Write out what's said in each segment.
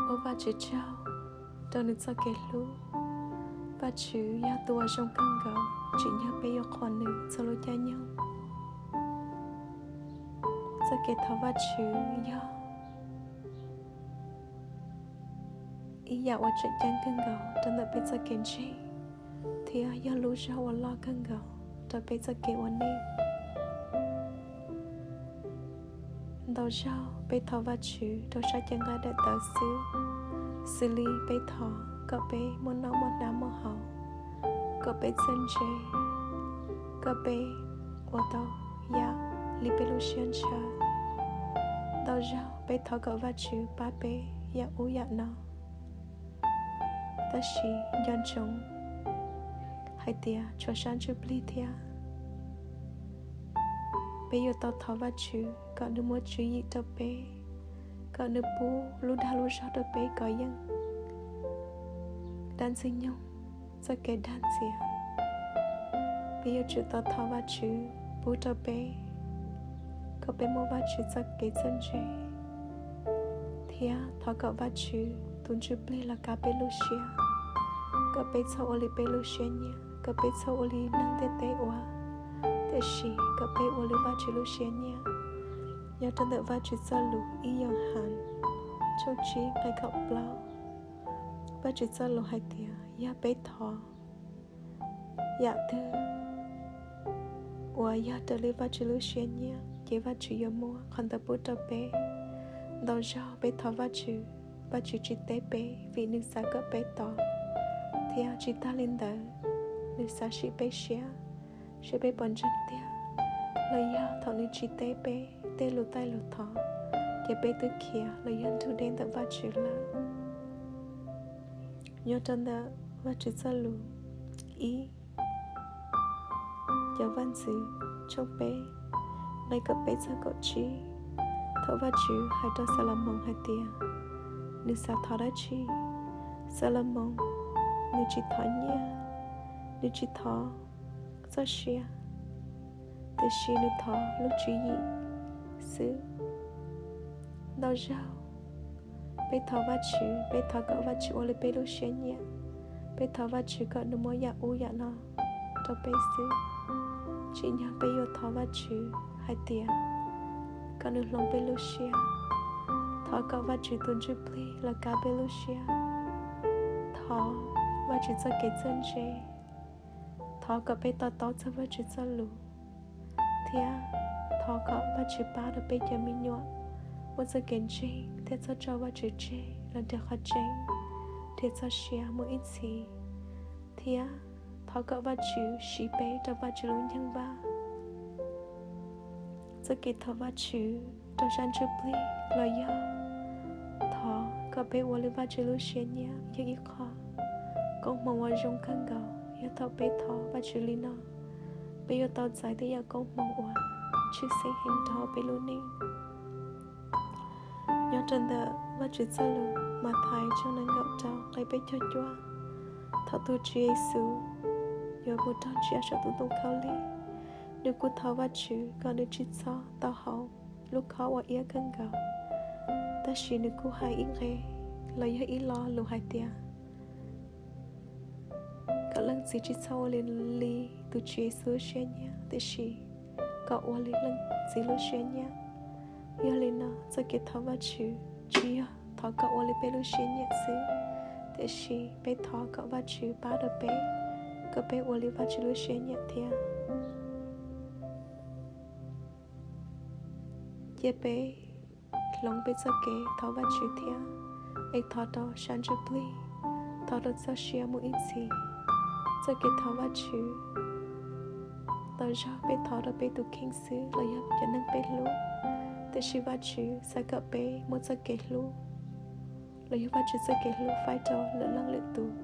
Ua Vajtswv tsaug rau nws txoj kev hlub. Vajtswv yog tus uas zoo kawg nkaus, tsim nyog peb yuav qhuas nws txhua lub caij nyoog. Txoj kev thov Vajtswv yog ib yam uas tseem ceeb kawg nkaus rau ntawm peb txoj kev ntseeg, thiab yog lub zog uas loj kawg nkaus rau peb txoj kev ua neej. Ntau zaug peb thov Vajtswv rau sab cev nqaij daim tawv xwb, xws li peb thov kom peb muaj noj muaj hnav muaj haus, kom peb txawj ntse, kom peb ua tau yam li peb lub siab ntshaw. Ntau zaug peb thov kom Vajtswv pab peb yam ub yam no. Tab sis nco ntsoov hais tias tshuav sab ntsuj plig thiab. Peb yuav tau thov Vajtswv kom nws muaj tswv yim rau peb, kom nws pub lub dag lub zog rau peb kov yeej dab ntxwg nyoog txoj kev dag ntxias. Peb yuav tsum tau thov Vajtswv pub rau peb kom peb muaj Vajtswv txoj kev txawj ntse, thiab thov kom Vajtswv tus ntsuj plig los kav peb lub siab, kom peb txhob ua li peb lub siab nyiam, kom peb txhob ua li neeg ntiaj teb ua, tiam sis kom peb ua li Vajtswv lub siab nyiam. Nyob rau ntawm Vajtswv txoj lus ib Yauhas tshooj tsib nqe kaum plaub, Vajtswv txoj lus hais tias yog peb thov yam twg uas yog raws li Vajtswv lub siab nyiam, ces Vajtswv yuav muab qhov ntawd pub rau peb. Ntau zaug peb thov Vajtswv, Vajtswv tsis teb peb vim nws xav kom peb tos, thiab tsis tag li ntawd, nws xav sim peb siab, seb peb puas ntseeg tiag. Los yog thaum nws tsis teb peb tej lus taij lus thov, ces peb twb khiav los yog nrug deb ntawm Vajtswv lawm. Nyob rau ntawm Vajtswv txoj lus ib Cov Vaj Ntxwv tshooj peb nqe kaum peb txog kaum tsib, thaum Vajtswv hais rau Xalumoos hais tias nws xav thov dab tsi, Xalumoos nws tsis thov nyiaj, nws tsis thov txoj sia, tiam sis nws thov lub tswv yim xwb. Ntau zaug peb thov Vajtswv, peb thov kom Vajtswv ua li peb lub siab nyiam, peb thov Vajtswv kom nws muab yam ub yam no rau peb xwb. Tsim nyog peb yuav thov Vajtswv hais tias kom nws hloov peb lub siab, thov kom Vajtswv tus Ntsuj Plig los kav peb lub siab, thov Vajtswv txoj kev txawj ntse, thov kom peb to taub txog Vajtswv txoj lus, thiab thov kom Vajtswv pab rau peb cov me nyuam muaj txoj kev ntseeg thiab txhob tso Vajtswv tseg los nrhiav qhov tseeb, nrhiav txoj sia mus ib txhis, thiab thov kom Vajtswv siv peb rau Vajtswv lub nceeg vaj. Txoj kev thov Vajtswv rau sab ntsuj plig los yog thov kom peb ua li Vajtswv lub siab nyiam yog ib qho koob hmoov uas zoo kawg nkaus. Yog thaum peb thov Vajtswv li no, peb yuav tau txais tej yam koob hmoov uas tshwj xeeb heev rau hauv peb lub neej. Nyob rau ntawm Vajtswv txoj lus Mathais tshooj nees nkaum rau nqe peb caug cuaj, thaum tus Tswv Yexus yuav mus raug ntsia saum tus ntoo khaub lig, nws kuj thov Vajtswv kom nws tsis txhob tau haus lub khob uas iab kawg nkaus, tab sis nws kuj hais ib nqe los yog ib lo lus hais tias kom leej txiv tsis txhob ua li, li tus Tswv Yexus lub siab nyiam, tiam sis kom ua li leej txiv lub siab nyiam. Yog li no, txoj kev thov Vajtswv tsis yog thov kom ua li peb lub siab nyiam xwb, tiam sis peb thov kom Vajtswv pab rau peb, kom peb ua li Vajtswv lub siab nyiam thiab. Cia peb hloov peb txoj kev thov Vajtswv thiab, es thov rau sab ntsuj plig, thov rau txoj sia mus ib txhis. Txoj kev thov Vajtswv, tau zog peb thov rau peb tus kheej xwb los yog cov neeg peb hlub, tiam sis Vajtswv xav kom peb muaj txoj kev hlub los yog Vajtswv txoj kev hlub faib rau lwm leej lwm tus.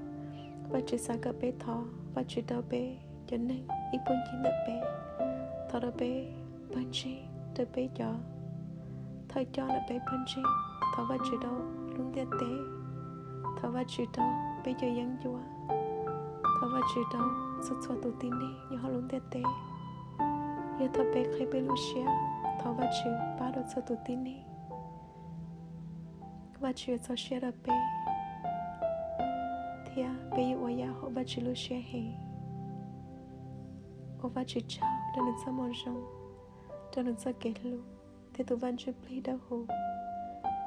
Vajtswv xav kom peb thov Vajtswv rau peb cov neeg ib puag ncig ntawm peb, thov rau peb pawg ntseeg, rau peb cov thawj coj ntawm peb pawg ntseeg, thov Vajtswv rau lub ntiaj teb, thov Vajtswv rau peb cov yeeb ncuab, thov Vajtswv rau txhua txhua tus tib neeg nyob hauv lub ntiaj teb. Yog thaum peb qhib peb lub siab thov Vajtswv pab rau txhua tus tib neeg, Vajtswv yuav txaus siab rau peb, thiab peb yuav ua yam haum Vajtswv lub siab heev. Ua Vajtswv tsaug rau nws txoj moo zoo, rau nws txoj kev hlub, thiab tus Vaj Ntsuj Plig Dawb Huv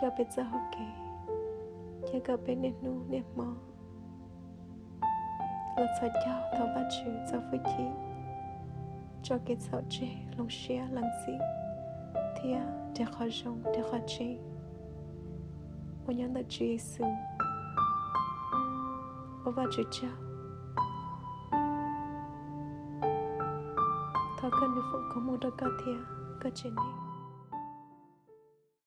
coj peb txoj hau kev, thiab kom peb niaj hnub niaj hmo los txhos caug thov Vajtswv txo hwj chim, tso kev txhaum tseg, hloov siab lees txim, thiab nrhiav qhov zoo, nrhiav qhov tseeb uas nyob ntawm Tswv Yexus. Ua Vajtswv tsaug. Thov kom nws foom koob hmoov rau koj thiab koj tsev neeg.